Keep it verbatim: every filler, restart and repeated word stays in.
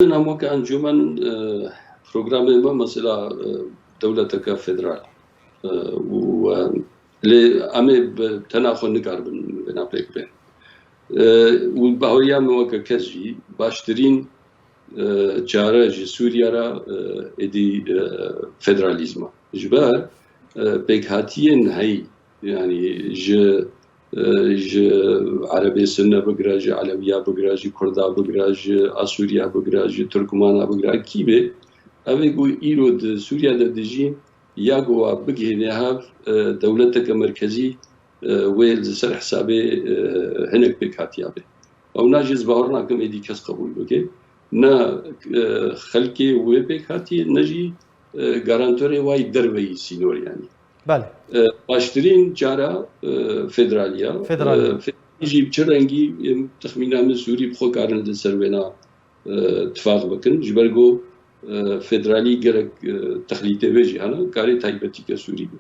Em weke encûmen, e, programê me mesela, e, dewleteke federal. E, û, e, lê em ê bi tena xwe nikaribin vêna pêk bên. E, û baweya min weke kes jî baştirîn, e, çare ji Sûriye re, e, êdî, e, federalîzm e. Ji ber, e, pêkhatiyên heyî, yanî ji, e, ji Erebê Sunne bigire, ji Elewiya bigire, ji Kurda bigire, ji Asûriya bigire, ji Turkmana bigire, kî bê, ev ê ku îro di Sûriye de dijî, ya ku wa bigihîne hev, e, dewleteke merkezî, e, wê li ser hesabê, e, hinek pêkhatiya be. Ewna jî ez bawer nakim êdî kes qebûl bike. Ne, e, xelkê wê pêkhatiyê, ne jî, e, garantorê wa yî derveyî sînor yanî. Belê. E, baştirîn cara, e, federaliya. Federaliya. E, federalî jî bi çi rengî, em, texmîna min Sûrî bi xwe karin li ser wêna, e, tifaq bikin. Ji ber ku, e, federalî gelek, e, texlîtê wê jî hene, karê taybetî ke Sûrî be.